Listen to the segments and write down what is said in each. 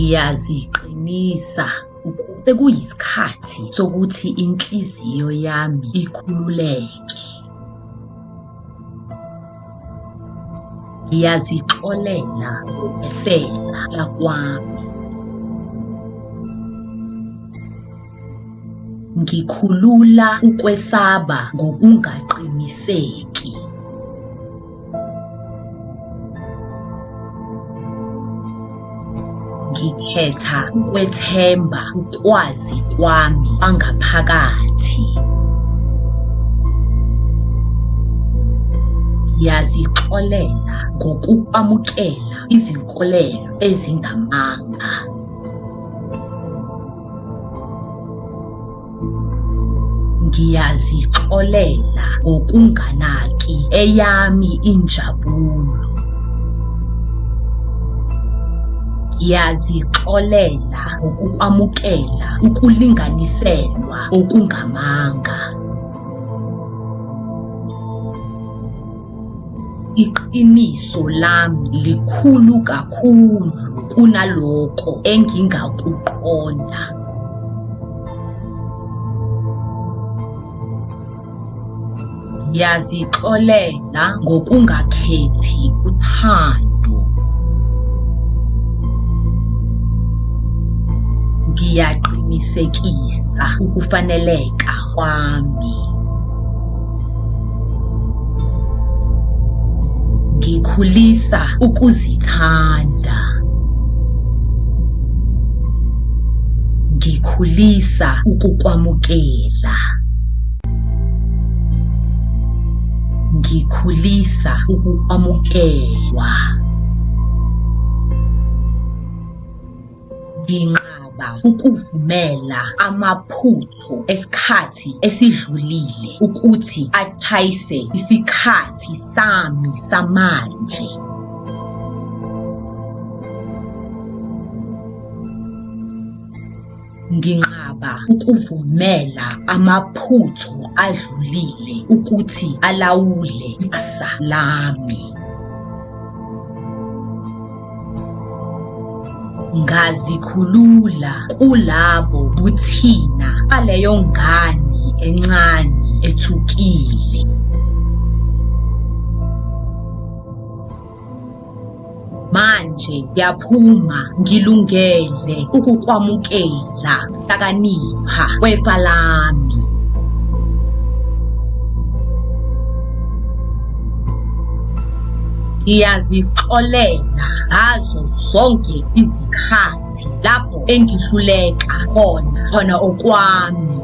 Ngiyaziqinisa sekuyisikhathi sokuthi inhliziyo yami ikhululeke. Ngiyazixolela ngokwesela kwami. Ngikhulula ukwesaba ngokungaqiniseki. Ngikhetha ukwethemba ukwazi kwami kwangaphakathi. Ngiyazixolela ngokukwamukela izinkolelo ezingamanga. Ngiyazixolela ngokunganaki eyami injabulo. Ngiyazixolela ngokukwamukela ukulinganiselwa okungamanga. Iqiniso lami likhulu kakhulu kunalokho engingakuqonda. Ngiyazixolela ngokungakhethi uthando. Ngiyaqinisekisa ukufaneleka kwami. Ngikhulisa ukuzithanda. Ngikhulisa ukukwamukela. Ngikhulisa ukukwamukelwa. Nginqaba ukuvumela amaphutho esikhathi esidlulile ukuthi achayise isikhathi sami samanje. Nginqaba ukuvumela amaphutho adlulile ukuthi alawule ikusasa lami. Ngazikhulula kulabo buthina baleyo ngane encane ethukile. Manje ngiyaphuma ngilungele ukukwamukela hlakanipha kwefa lami. Ngiyazixolela ngazo zonke izikhathi lapho engihluleka khona khona okwami.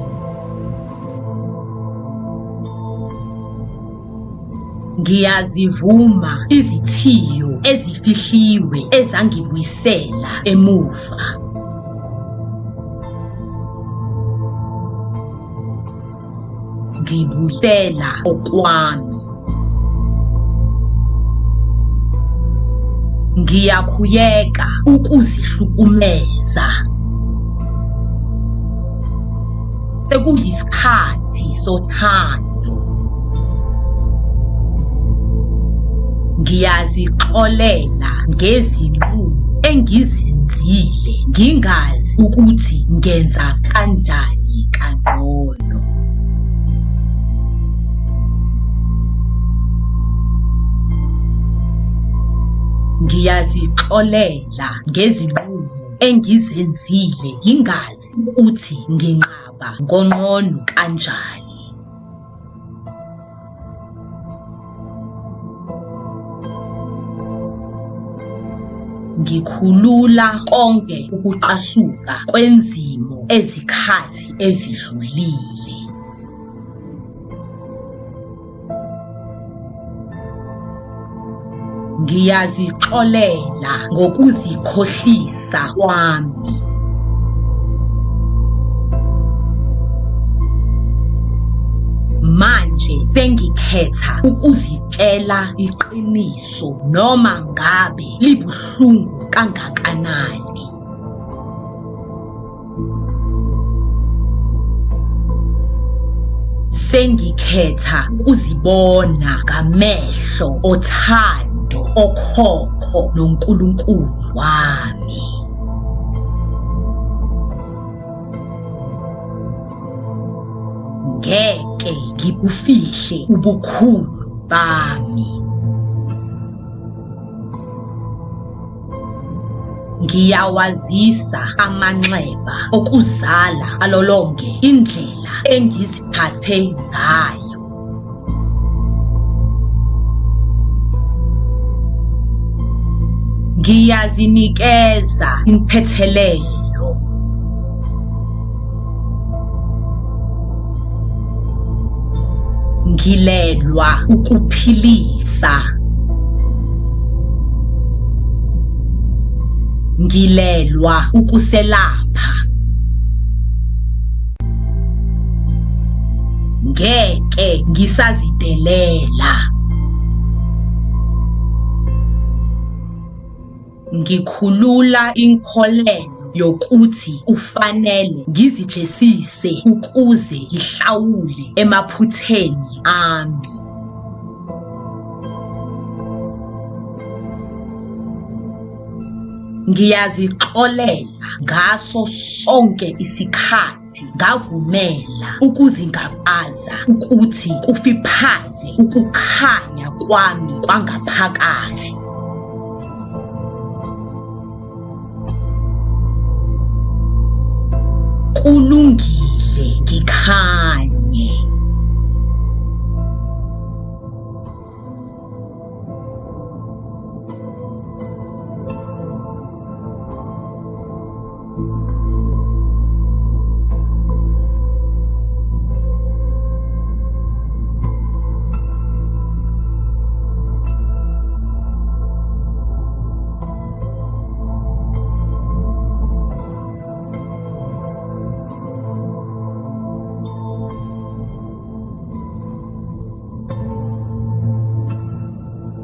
Ngiyazivuma izithiyo ezifihliwe ezangibuyisela emuva. Ngibuyisela okwami. Ngiyakhuyeka ukuzihlukumeza. Sekuyisikhathi sothando. Ngiyazixolela ngezinqumo engizenzile ngingazi ukuthi ngenza kanjani kangcono. Ngiyazixolela ngezinqumo engizenzile ngingazi ukuthi nginqaba ngonqono kanjani. Ngikhulula konke ukucasuka kwenzimo ezikhathi ezidlulile. Ngiyazixolela ngokuzikhohlisa kwami. Manje sengikhetha ukuzitshela iqiniso noma ngabe libuhlungu kangakanani. Sengikhetha ukuzibona ngamehlo othando okhokho noNkulunkulu wami. Ngeke ngibufihle ubukhulu bami. Ngiyawazisa amanxeba okuzala alolonge indlela engiziphathe ngayo. Ngiyazinikeza intethelelo. Ngilelwa ukuphilisa. Ngilelwa ukuselapha. Ngeke ngisazidelela. Ngikhulula inkolelo yokuthi kufanele ngizijesise ukuze ngihlawule emaphutheni ami. Ngiyazixolela ngaso sonke isikhathi ngavumela ukuzingabaza ukuthi kufiphaze ukukhanya kwami kwangaphakathi. Kulungile ngikhanye.